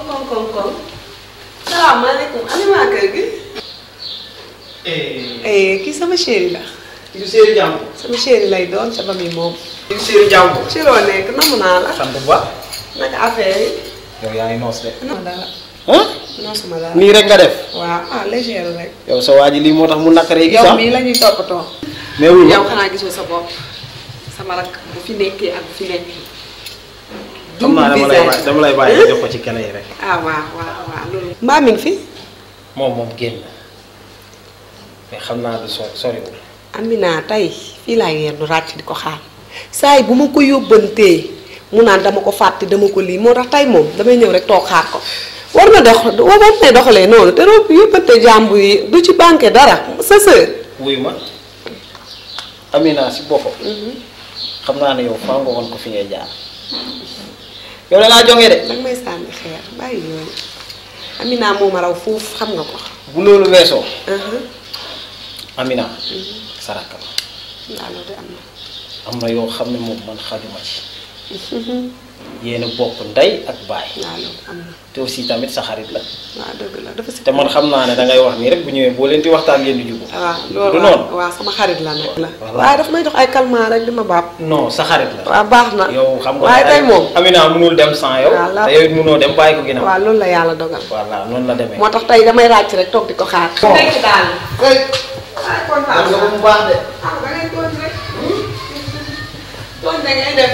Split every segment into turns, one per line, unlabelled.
kon. salaamaaleykum ani waa kër gi. kii sama chéri la.
kii chéri jàmm.
sama chéri lay doon sama mi moom.
kii chéri jàmm.
ci loo nekk namu naa la.
sant bu baax.
naka affaire yi.
yow yaa ngi noos de.
non dara. non sama dara.
nii rek nga def.
waaw léger rek.
yow sa waa ji lii moo tax mu naqaree gis.
yow mii la ñuy toppatoo.
mais wul
yow xanaa gisoo sa bopp sama rak bu fi nekkee ak bu fi nekkee.
xam naa dama lay bàyyi jox ko ci keneen yi rek.
waaw loolu. mbaa mi ngi fi.
moom génn mais xam naa du soriwul.
Amina tey fii laa yendu ràcc di ko xaar saa yi bu ma ko yóbbantee mu naan dama ko fàtte dama ko lii moo tax tey moom damay ñëw rek toog xaar ko war na doxalee noonu te doo yóbbante jàmbur yi du ci banque dara sa sœur.
wuyu ma Amina si boppam. xam naa ne yow faa nga woon ko fi ngay jaar. yow da ngaa jógee de.
danga may sànni xeer bàyyi yooyu Amina moo ma raw foofu xam nga ko.
bu loolu weesoo. Amina. sarakam.
waaw loolu de
am na yoo xam ne moom man xajuma ci. yéen a bokk ndey ak baay.
waaw loolu am na.
te aussi tamit sa xarit la.
waaw dëgg la dafa si.
te man xam naa ne dangay wax nii rek bu ñëwee boo leen di waxtaan ngeen di jubóo.
waaw loolu
du noonu.
waaw sama xarit la nag. waaye daf may jox ay calmants rek di ma baab.
non sa xarit la.
waaw baax na.
yow xam nga
waaye tey moom.
Amina mënul dem sans yow. te yow it mënoo dem bàyyi ko ginnaaw.
waaw loolu la yàlla dogal.
voilà noonu la demee.
moo tax tey damay ràcc rek toog di ko xaar.
bon
nekk daal. waaye kontaan
nga bu baax de.
da ngay tooñ rek. tooñ da ngay def.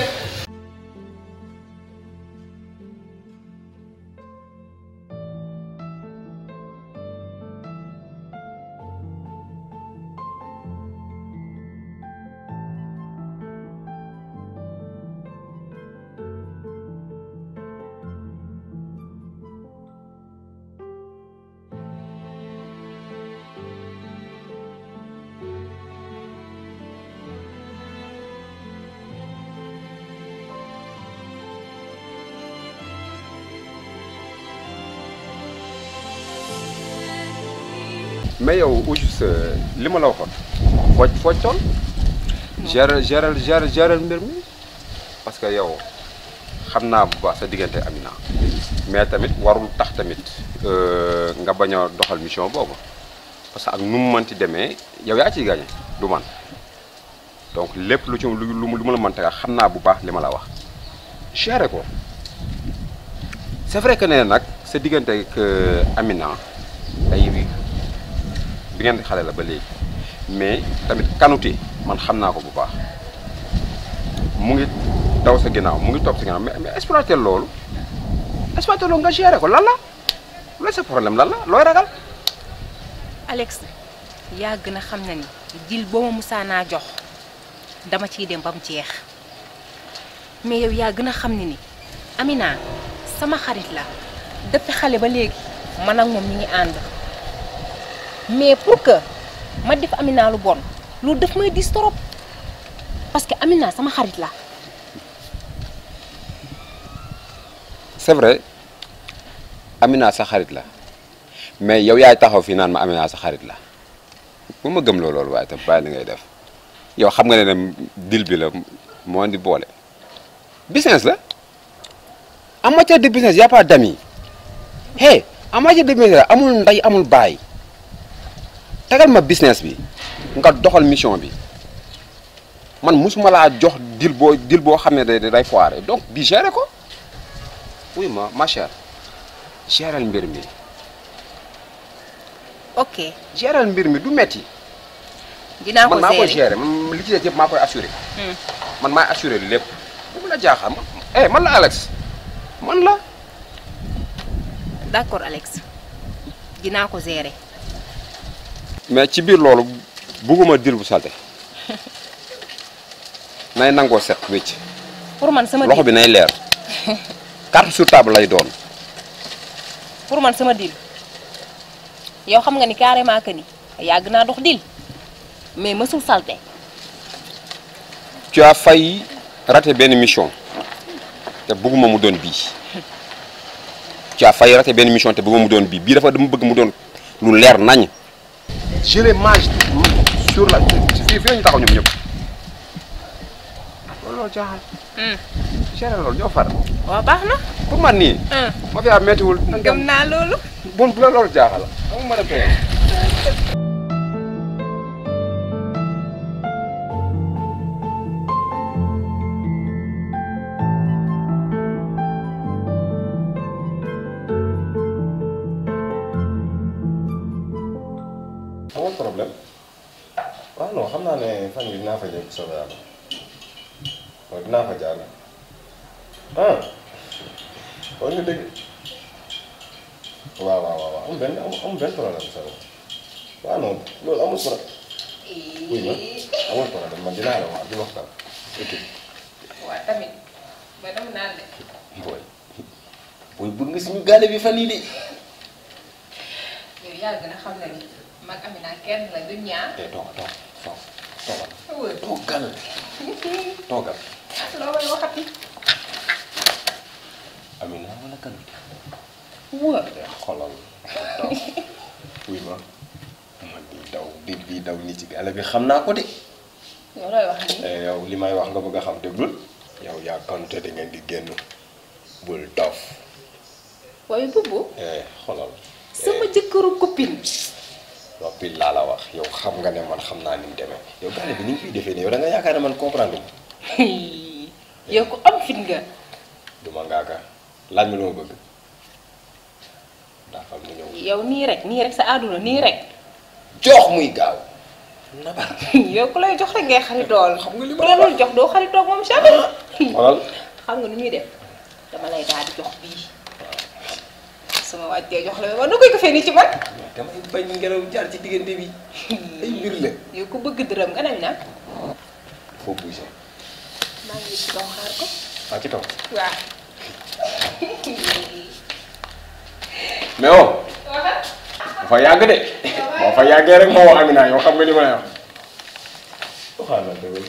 mais yow au juste li ma la waxoon foo toll gérer mbir mi parce que yow xam naa bu baax sa diggante Amina mais tamit warul tax tamit nga bañ a doxal mission boobu parce que ak nu mu mënti demee yow yaa ciy gagné du man donc lépp lu ci lu ma la mënta xam naa bu baax li ma la wax gérer ko c'est vrai que ne nag sa diggante ak Amina ay bi ngeen xale la ba léegi mais tamit Kanouté man xam naa ko bu baax mu ngi daw sa ginnaaw mu ngi topp sa ginnaaw mais exploiter loolu nga gérer ko lan la sa problème lan la looy ragal.
Alex yaa gën a xam na ni jil boo ma musaa naa jox dama ciy dem ba mu jeex mais yow yaa gën a xam ne ni Amina sama xarit la depuis xale ba léegi man ak moom ñi ngi ànd. mais pour que ma def Amina lu bon loolu daf may dis trop parce que Amina sama xarit la.
c'est vrai Amina sa xarit la mais yow yaay taxaw fii naan ma Amina sa xarit la bu ma gëm loolu waaye tam bàyyi li ngay def yow xam nga ne deal bi la moo di boole business la en matière de business y a pas d'amis hey en matière de business amul ndey amul baay. tegal ma business bi nga doxal mission bi man musuma laa jox deal boo xam ne day foire donc bi gérer ko oui ma chère géral mbir mi.
ok
géral mbir mi du metti
dinaa ko
man maa koy gérer man li ci des yëpp maa koy assuré. man maay assuré lépp bu mu la jaaxal man la Alex man la.
d'accord Alex dinaa ko gérer.
mais ci biir loolu bugguma dil bu salte nay nangoo set wécc
pour man sama
loxo bi nay leer carte sur table lay doon.
pour man sama dil yow xam nga ni carrément que ni yàgg naa dox dil mais mësul salte.
tu as failli rater benn mission te bëgguma mu doon bii tu as failli rater benn mission te bëgguma mu doon bii dafa dama bëgg mu doon lu leer nañ. je les mange sur la fii ñu taxaw ñoom ñëpp loolu jaaxal. gérer loolu ñoo far.
waaw baax na.
pour man nii. ma fi am méttiwul.
gëm naa loolu.
bu la loolu jaaxal xam nga mën a
amul problème waaw non xam naa ne fan yii dinaa fa ñëw bu soobee yàlla waaw dinaa fa jaar ah war nga dégg waaw amul benn problème sa waaw non loolu amul problème wuy ma amul problème man dinaa la wax di waxtaan équipe.
waaw tamit ma dem naan de.
booy bëgg nga suñu gaale bi fan yii de.
yow yaa gën a xam ne ni mag Amina kenn la du ñaar.
toogal.
loo may waxati.
Amina wala kan.
wóor.
xolal wuy ma man di daw nii ci gaale bi xam naa ko de.
yow looy wax nii.
yow li may wax nga bëgg a xam déglul. yow yaa konte da ngeen di génn bul dof.
waaye Boubou.
xolal.
sama jëkkëru copine.
noppi laa la wax yow xam nga ne man xam naa ni mu demee yow gaale bi ni ñu koy defee nii yow da nga yaakaar ne man comprendre nga.
yow ko am fit nga.
du ma ngaaka laaj ma lu ma bëgg daa xam ne ñëw.
yow nii rek sa àdduna nii rek.
jox muy gaaw nabar.
yow ku lay jox rek ngay xaritool.
xam nga li
ku la dul jox doo xaritoog moom jamais.
xoolal.
xam nga nu ñuy def dama lay daal di jox bii. sama wàccee jox la ba nu koy ko fee nii ci man.
damay bañ ngelaw jaar ci diggante bi ay mbir la.
yow ku bëgg dërëm nga dem na.
foo bouger.
maa ngi ci kaw xaar ko.
ci kaw.
waaw.
mais oh. dafa yàgg de. boo fa yàggee rek moo Amina yow xam nga li ma lay wax. doxaana dëgg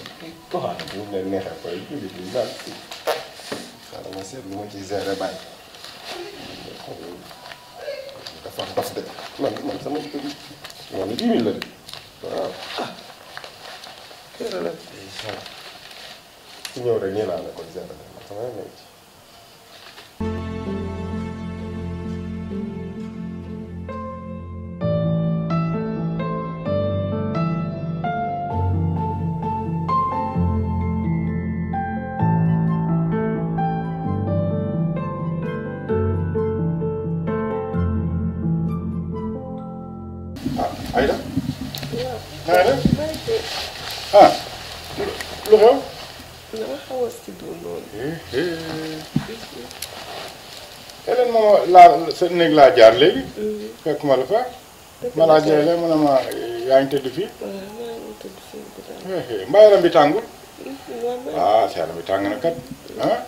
doxaana bu mu leen neexee koy julli bi daal xaaral ma seet lu ma ciy gérer bàyyi. dafa dof de man sama kër man 10 000 la de waaw kër la su ñëw rek nii laa ne ko gérer man sama yoon ci. Aïda. naa def lu xew.
dama xaw a siddu noonu.
Hélène moom sa néeg laa jaar léegi. fekk ma la fa. ma laa jëlee mu ne ma yaa ngi tëdd fii.
waaw maa ngi tëdd fii bu daal.
mbaa yaram bi tàngul.
waaw
sa yaram bi tàng na kat ah.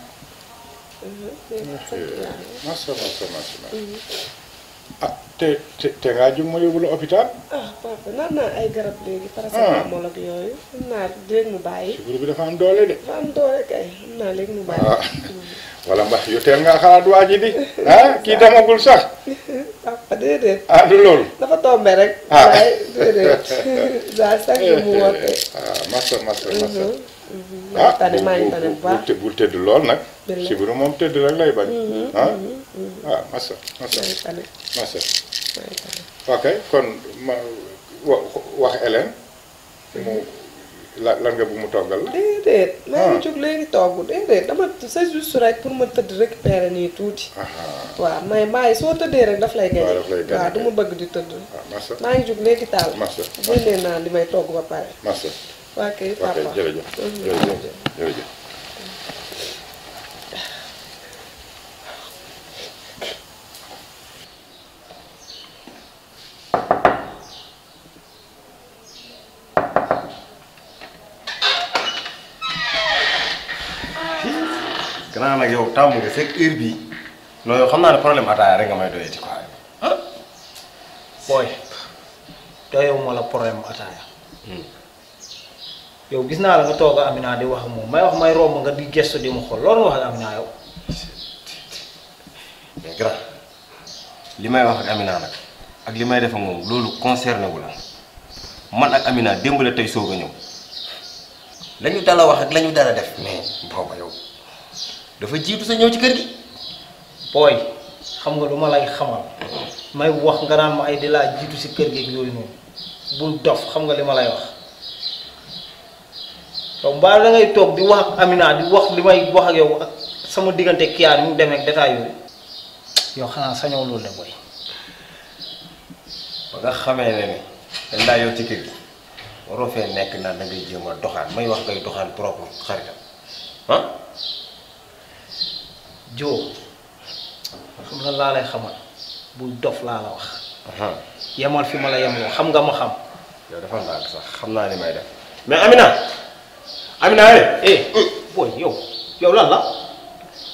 masa.
te ngaa jóg ma yóbbu la hôpital.
Papa naan naa ay garab léegi. paracétamol ak yooyu. xam naa léegi mu bàyyi.
sukkur bi dafa am doole de.
dafa am doole kay xam naa léegi mu bàyyi.
wala mbax yu teel ngaa xalaat waa ji di. kii demagul sax.
Papa déedéet.
du loolu.
dafa tombé rek. waaye déedéet. daa sax mu woote.
masa.
maa ngi tane maa ngi tane bu baax.
bul tëdd lool nag. sibiru moom tëdd rek lay bañ. masa.
maa ngi tane.
masa.
maa ngi tane.
ok kon ma wax Hélène mu lan nga bu mu toggal la.
déedéet maa ngi jóg léegi togg déedéet dama c'est juste rek pour ma tëdd récupérer nii tuuti. waaw may soo tëddee rek daf lay gañe. waaw du ma bëgg di tëdd.
masa
maa ngi jóg léegi taal.
masa
génnee naa li may togg ba pare.
masa
waa kay papa
ok jërëjëf. gannaaw nag yow tàmm nga fekk heure bii non yow xam naa ne problème ataaya rek nga may doyati quoi.
booy doyewu ma la problème ataaya yow gis naa la nga toog a Amina di wax ak moom may romb nga di gestu di ma xool loolu nga wax ak Amina yow.
mais grand li may wax ak Amina nag ak li may def ak moom loolu concerné wu la man ak Amina démb la tey soog a ñëw la ñu dala wax ak la ñu dala def mais booba yow dafa jiitu sa ñëw ci kër gi.
booy xam nga lu ma lay xamal may wax nga naan ma ay di laa jiitu si kër gi ak yooyu noonu bul dof xam nga li ma lay wax yow mbaa da ngay toog di wax ak Amina di wax li may wax ak yow ak sama diggante Kia ni mu demee ak détail yooyu yow xanaa sañoo loolu de booy.
ba nga xamee ne dañ laa yow ci kër gi waroo fee nekk naan da ngay jéem a doxaan may wax ngay doxaan propre xaritam ah.
joo xam nga laa lay xamal bul dof laa la wax yemal fi ma la yemaloo xam nga ma xam.
yow dafa ndànk sax xam naa ni may def mais Amina
booy yow lan la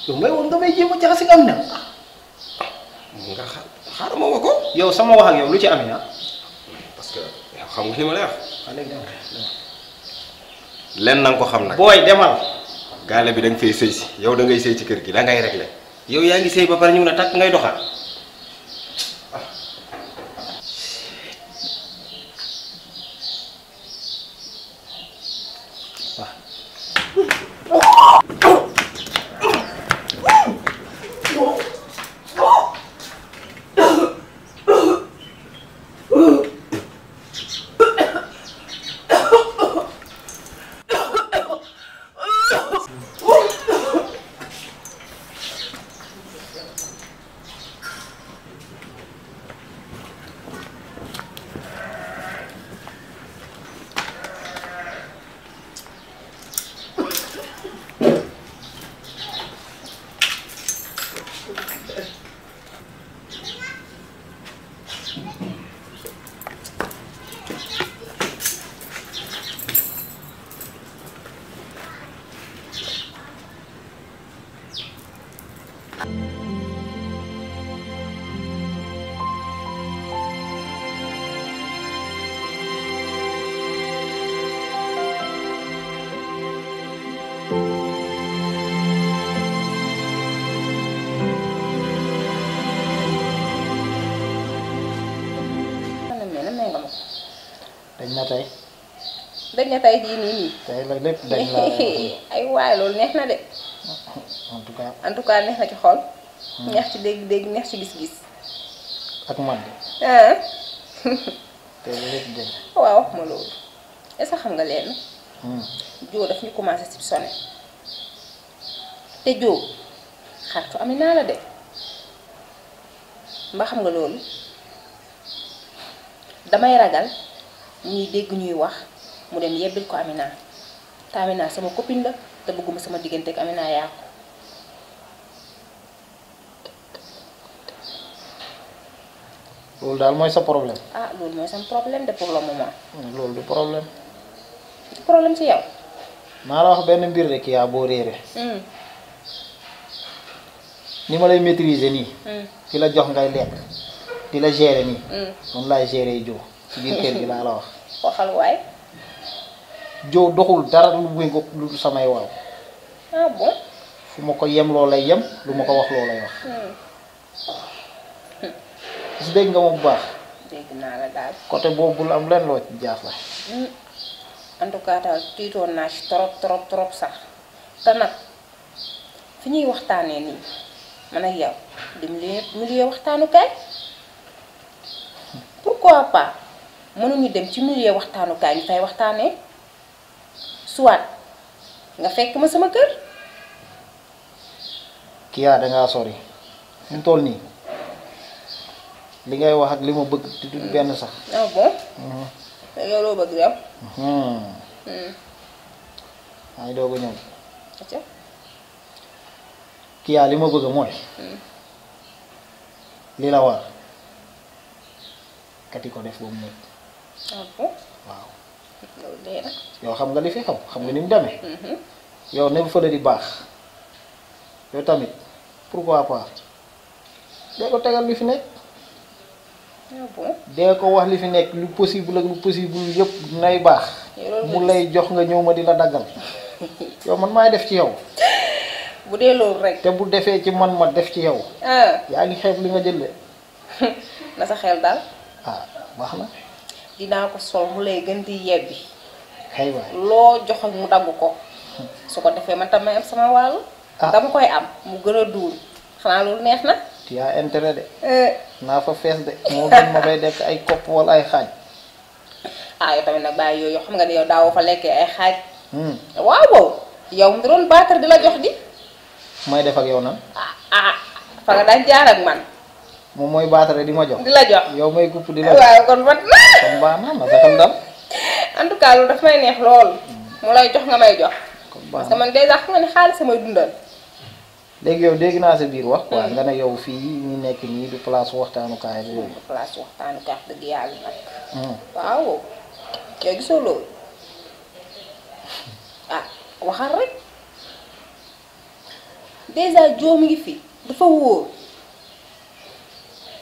yow may woon nga may jéem a jaxase ak Amina.
nga xaaral ma ko.
yow sama wax ak yow lu ci Amina.
parce que yow xam nga li ma lay wax.
waaw léegi dama
lenn na nga ko xam nag.
booy demal.
gaale bi da nga fay sëy si yow da ngay sëy ci kër gi da ngay réglé yow yaa ngi sëy ba pare ñu ngi la takk ngay doxal.
dañ na tey jii nii.
tey la lépp dañ la
ay waay loolu neex na de. en tout cas neex na ci xol. neex ci dégg-dégg neex ci gis-gis.
ak man de. tey la lépp dañ.
waaw wax ma loolu est-ce que xam nga leen. joo daf ñu commencé si sonné te joo xaritu Amina la de mba xam nga loolu damay ragal ñuy dégg ñuy wax. mu dem yebbil ko Amina te Amina sama copine la te bëgguma sama diggante ak Amina yàqu.
loolu daal mooy sa problème.
ah loolu mooy sama problème de pour le moment.
loolu du problème.
du problème ci yow.
maa la wax benn mbir rek yaa boo réeré. ni ma lay maîtriser nii. ki la jox ngay lekk di la gérer nii. noonu laay gérer joo ci biir kër gi laa la wax.
waxal waay.
joo doxul dara lu wéngo lu samay waaw.
ah bon.
fu ma ko yem loo lay yem lu ma ko wax loo lay wax. gis dégg nga ma bu baax.
dégg naa la daal.
côté boobu bul am lenn loo ci jaas la.
en tout cas daal tiitoon naa ci trop sax te nag fi ñuy waxtaanee nii man ak yow di milieu waxtaanukaay pourquoi pas mënuñu dem ci milieu waxtaanukaay ñu fay waxtaanee soit nga fekk ma sama kër.
Kia dangaa sori fi mu toll nii li ngay wax ak li ma bëgg di du benn sax.
ah bon. yow loo bëgg yow.
maa ngi doog a ñëw.
acca.
Kia li ma bëgg mooy. li la war kati ko def ba mu nekk.
ah bon.
waaw.
loolu dee na.
yow xam nga li fi xew xam nga ni mu demee. yow ne fa la di baax yow tamit pourquoi pas dee ko tegal li fi nekk.
ah bon.
dee ko wax li fi nekk lu possible ak lu possible yëpp nay baax. mu lay jox nga ñëw ma di la daggal. yow man maay def ci yow.
bu dee loolu rek.
te bu defee ci man ma def ci yow. yaa ngi xeeb li nga jël de.
na sa xel daal.
ah baax na.
dinaa ko sol mu lay gën di yebbi.
xëy waay
loo jox ak mu dagg ko. su ko defee man tam may am sama wàll. dama koy am mu gën a duul xanaa loolu neex na.
tu as intérêt de. naa fa fees de moo gën ma fay dekk ay kopp wala ay xaaj.
ah yow tamit nag bàyyi yooyu xam nga ne yow daawoo fa lekkee ay xaaj. waaw wow yow mu doon baatar di la jox di.
may def ak yow nan.
fa nga daan jaar ak man.
moom mooy baatare di ma jox.
di la jox
yow may gupp di la.
waaw kon mat na.
kon baax na ma saxal dal.
en tout cas loolu daf may neex lool. mu lay jox nga may jox.
kon
parce
baax
que
na
man dèjà xam nga ne xaalis samay dundal.
léegi yow dégg naa sa biir wax. waaw nga ne yow fii ñu nekk nii du place waxtaanukaay ak yooyu.
place waxtaanu kaax dëgg yàlla nag. waaw yow gisoo loolu waxal rek dèjà joo mi ngi fi dafa wóor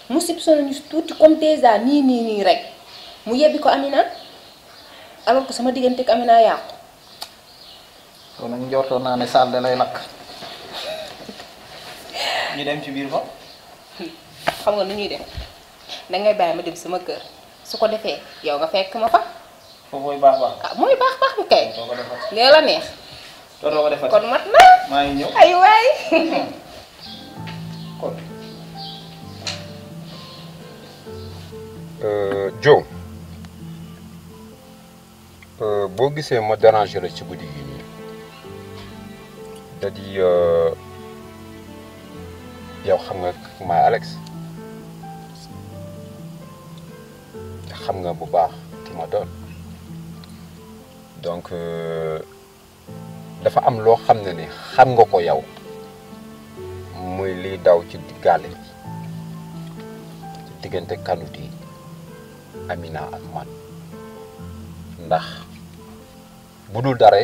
mu sib sonn ñu tuuti comme dèjà nii rek mu yebbi ko Amina alors que sama diggante ak Amina yàqu.
kon nag njortoon naa ne Sall lay lakk. ñu dem ci biir ko.
xam nga nu ñuy def dangay bàyyi ma dem sama kër su ko defee yow nga fekk ma fa.
foofu mooy baax baax.
mooy baax bi kay.
doo ko defar
lee la neex.
doo ko defar
kon mat na.
maa ngi ñëw
ay waay.
kon.
Joe boo gisee ma déranger la ci guddi gi nii da di yow xam nga maay Alex te xam nga bu baax ki ma doon donc dafa am loo xam ne ni xam nga ko yow muy liy daw ci gàlle bi ci diggante Kanouté Amina ak man ndax bu dul dara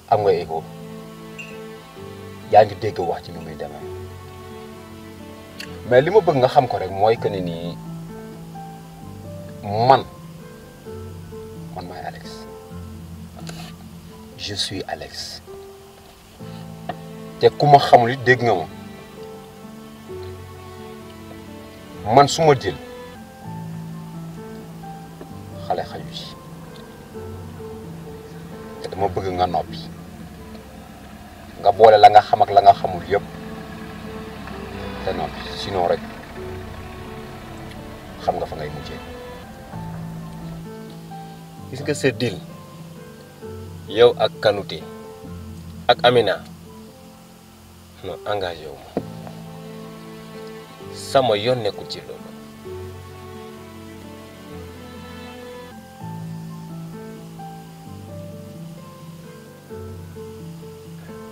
am nga écho yaa ngi dégg wax ci ni muy demee mais li ma bëgg nga xam ko rek mooy que ne nii man maay Alex je suis Alex te ku ma xamul it dégg nga ma man su ma jël xale xaju ci te dama bëgg nga noppi nga boole la nga xam ak la nga xamul yëpp te noppi sinon rek xam nga fa ngay mujjee.
gis nga sa deal yow ak Kanouté ak Amina non engagé wu ma sama yoon nekkul ci loolu.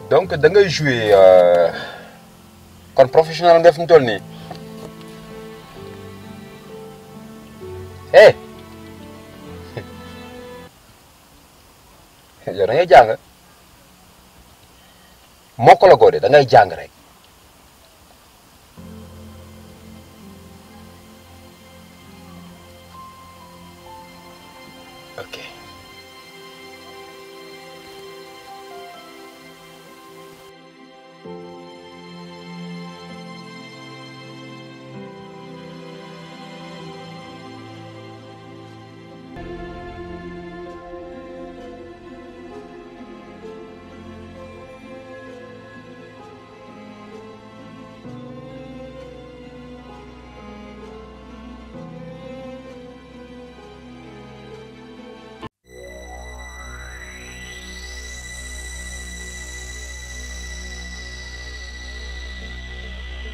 donc da ngay jouer kon professionnel nga fi mu toll nii yow da ngay jàng mokk la góode da ngay jàng rek
ok.